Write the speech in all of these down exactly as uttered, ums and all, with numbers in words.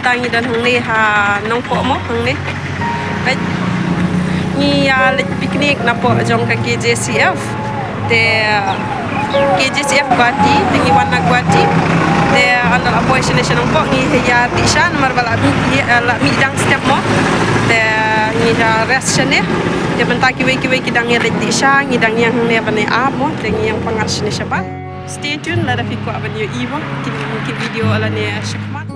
Tang ngi don hangne ha Nongpoh mo hangne. Peit ngi ïa leit picnic napoh jong ka K J C F. Te K J C F Guwahati, te ngi wan na Guwahati. Te ynda la poi shane sha Nongpoh ngi ïa tih sha namar ba la mih, eh, la mih dang step mo. Te ngi ïa rest shane. Te mynta kiwei kiwei ki dang ïa leit tih sha, ngi dang ïeng hangne ban ïa ap mo. Te ngi ïeng pyngngad shane shabar. Stay tuned lada phi kwah ban ïohi mo ki, ki video lane shakhmat.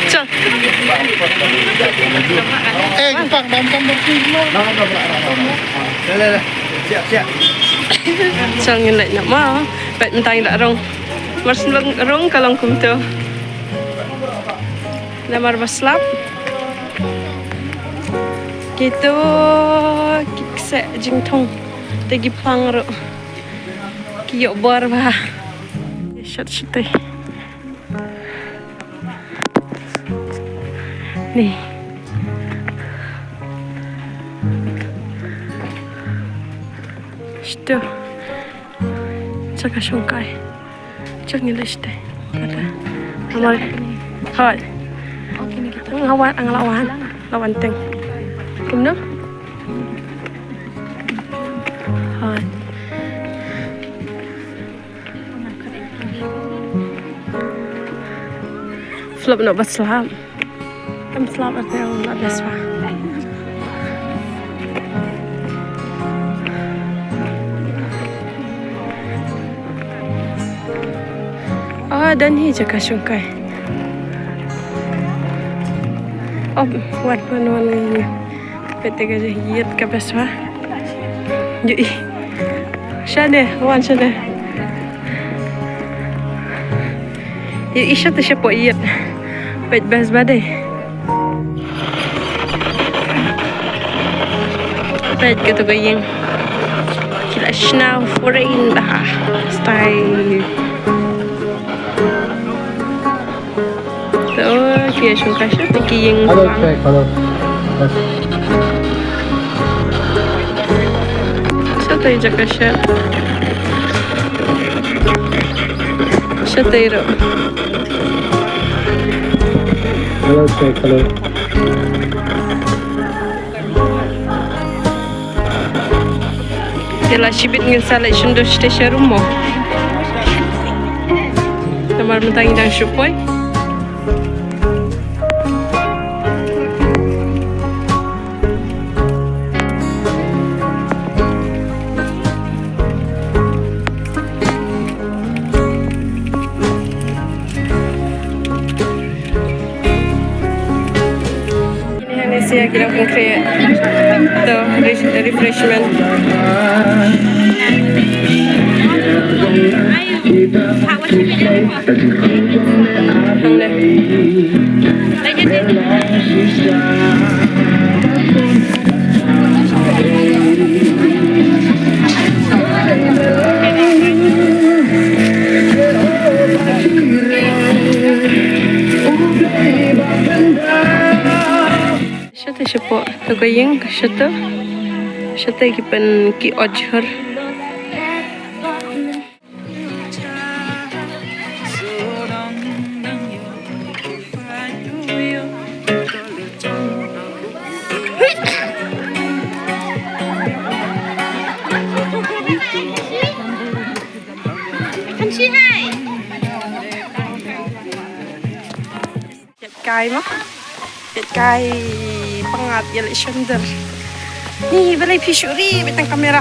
Chal. Eh, pang dam kam berti mo. Chal ngin leit noh mo. Peit mynta ngi la rung. Mar shu rung ka long kumto. Namar ba slap. Kito ki kseh jingthung. Te ki pang ruh. Ki ïoh bor bha. Shat shatei. Ni. Shito. Jaka shongkai. Jaka ngi leh shito. Kata. Amar. Hoi. Nga wan, nga la wan. La wan teng. Kumno? Hoi. Flop noh ba slap. Em slap ate la best ba. Ah, don hi jaka shongkai. Oh, wat pynwan ni. Peit te ka jaiïit ka best ba. Ïohi. Shane, wan shane. Ïohi shatei shapoh ïit. Peit best ba dei. Peit kato ka ïing. Ki la shna foreign bha. Style. To, ki ïa shongkai shatei ki ïing. Hello, pang. Check, hello. Yes. Shatei jaka shet. Shatei ruh. Hello, check, hello. Te la shibit ngin sa leit shon sha station mo. Namar mynta ngi dang shu poi. Ini hanya sia kita pun create the re- refreshment. Hang deh. Te shapoh, to ka ïing, ka shatei. Shatei ki pyn ki ojhur. Kan shi hai. Kai ma. Kai pangat ïa le shondor. Ni balei phi shuri bad tang kamera.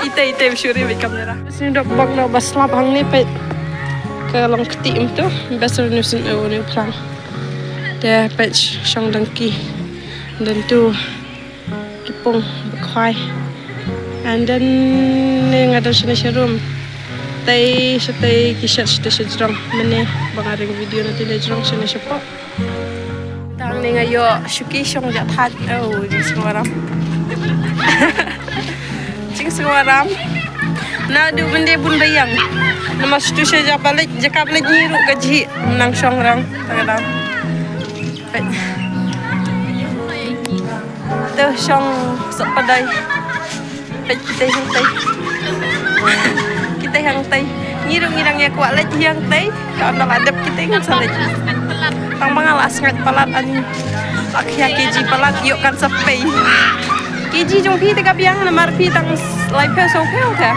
Ite ite shuri bad kamera. Sing dok bok no ba slap hangne peit. Ka long kti em tu. Best nusin o ne plang. Te peit shong dangki. Dan tu. Ki pung ba khwai. And then ne nga don shane sha room. Tei shatei ki shet shatei sha jrong. Mane ba nga ring video na tei na jrong shane shapoh. Tang ne nga ïoh shuki shong ja thait. Oh, jingsngewram. Jingsngewram. Na du bende bun bayang. Namar shatei sha ja palit, ja ka palit ngi ruh ka jhi. Nang shong rang. Tang dang. Te shong sok padai. Peit kitei hangtei. Kitei hangtei. Ngi ruh ngi dang ïa kwah leit hangtei. Ka ynda la dep kitei ngan sa leit. Tang ba nga la sngaid palat ani. La khia K G palat ïoh kan sa pei. K G jong phi te ka biang namar phi tang lai phew saw phew ka.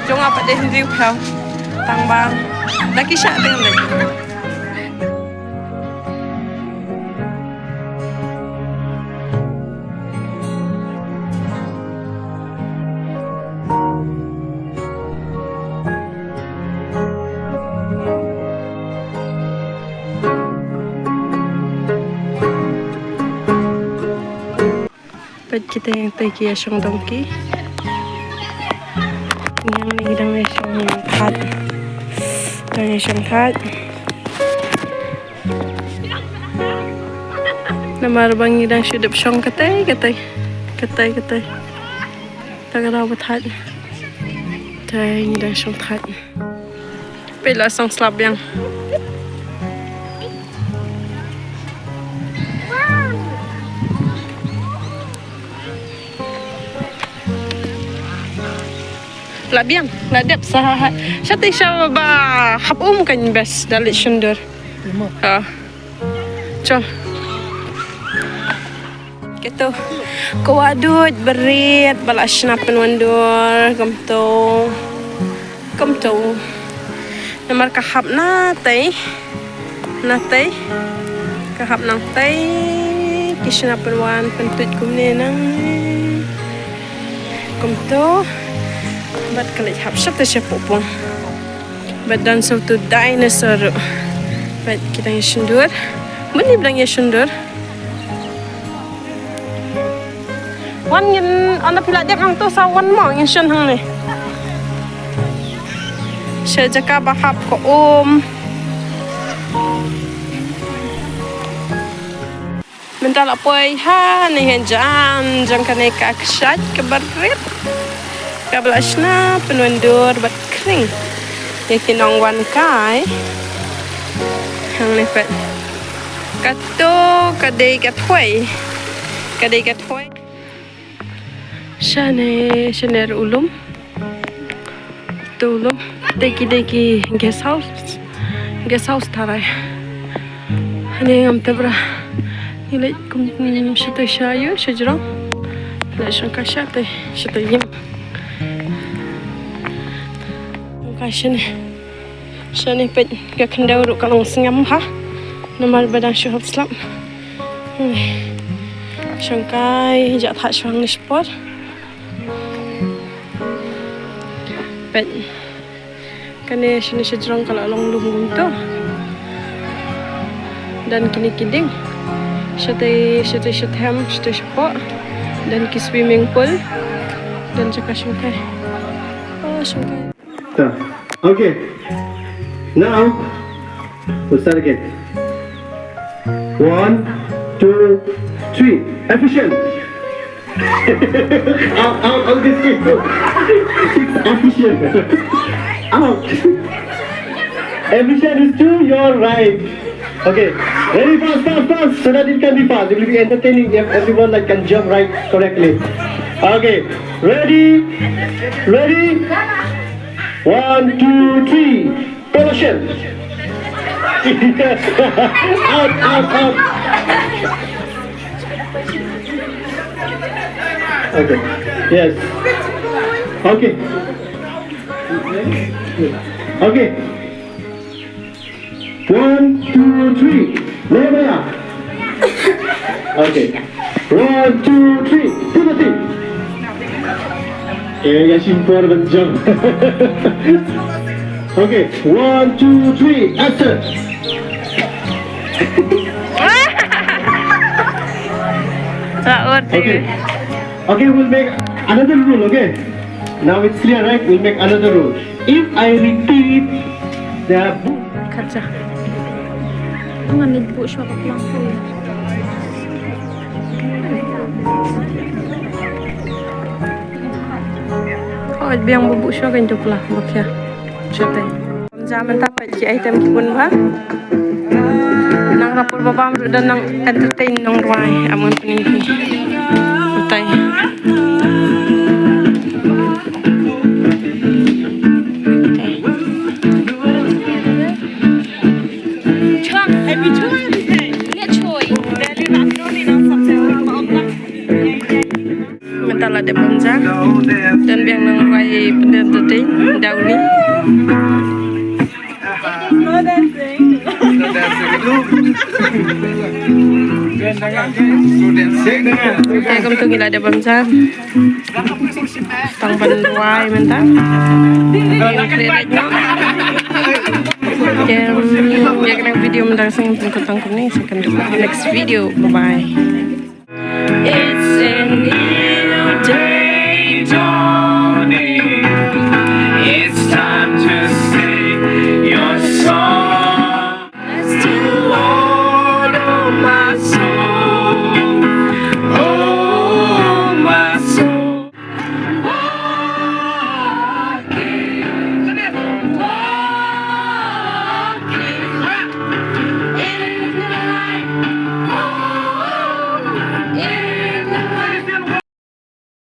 Jong nga pat dei hynriew phew. Tang ba da ki shah te ngan leit. Peit kita ïa tei ki ïa shong dong ki. Ngi dang ïa shong thait. Dang ïa shong thait. Namar ba ngi dang shu dep shong katei katei. Katei katei. Ta ka daw ba thait. Tei ngi dang shong thait. Peit la shong slap biang. La biang, la dep sa ha. Shatei sha ba hap um kan best da leit shondur. Ha. Chal. Kito. Ko wa duh barit ba la shna pynwandur kumto. Kumto. Namar ka hap na tei. Na tei. Ka hap nang tei. Ki shna pynwan pyntuid kumne nang. Kumto. Bad ka leit hap shatei sha pupung. Bad don sawtu dinosaur ruh. Bad ki dang ïa shondur. Mynne ba dang ïa shondur. Wan ngin ynda phi la dep hangto sa wan mo ngin shon hangne. Sha jaka ba hap ka um. Mynta la poi ha ne ha jan jong kane ka kshaid kaba rit. Kaba la shna pynwandur bad khring ïa ki nongwan kai. Hangne peit. Kato ka dei ka thwei. Ka dei ka thwei. Shane, shane ruh u lum. To u lum. Te ki dei ki guest house. Guest house tharai. Hangne ngam tip ra. Ngi leit kum, kum shatei sha ïew sha jrong. Leit shong kai shatei, shatei ïing. Shong kai shane. Shane peit ka khyndew ruh ka long sngem ha. Namar ba dang shu hap slap. Shong kai jah thait shuwa ne shipor. Peit. Kane shane sha jrong ka la long lum kumto. Don kine ki dieng. Shatei, shatei shatei, shatei shapoh. Don ki swimming pool. Don jaka shong kai. Oh, shong kai. Ta. Okay. Now, we'll start again. One, two, three. Efficient. Out, out, out this game. It's efficient. Out. Efficient is to your right. Okay, ready, fast, fast, fast, so that it can be fast. It will be entertaining if everyone, like, can jump right correctly. Okay, ready, ready, one, two, three, Pollution. Yes. Out, out, out. Okay. Yes. Okay. Okay. One, two, three. Leh bha ïa. Okay. One, two, three. Two, three. Eh, ïa shim por ban jump. Okay. One, two, three. Action. Okay. Okay, we'll make another rule, okay? Now it's clear, right? We'll make another rule. If I repeat the book. Khat ja. Ngan leit buh shuwa ka plang ko. Oh, biang ba buh shuwa ka into pla, ba khia. Shuwa te. Bam ja mynta peit ki item ki bun bha. Nang rapor ba bam ruh da nang entertain nongrwai, am ngan pyni ki. Mynta. Mynta la dep bam ja. Don biang nongrwai pynentertain da uni. No dancing. No dancing. Te kumtu ngi la dep bam ja. Tang ban rwai mynta. Ïa kane ka video mynta ka sngi pynkhot tang kumne, sa ïakynduh next video. Bye bye. It's a new day dawn.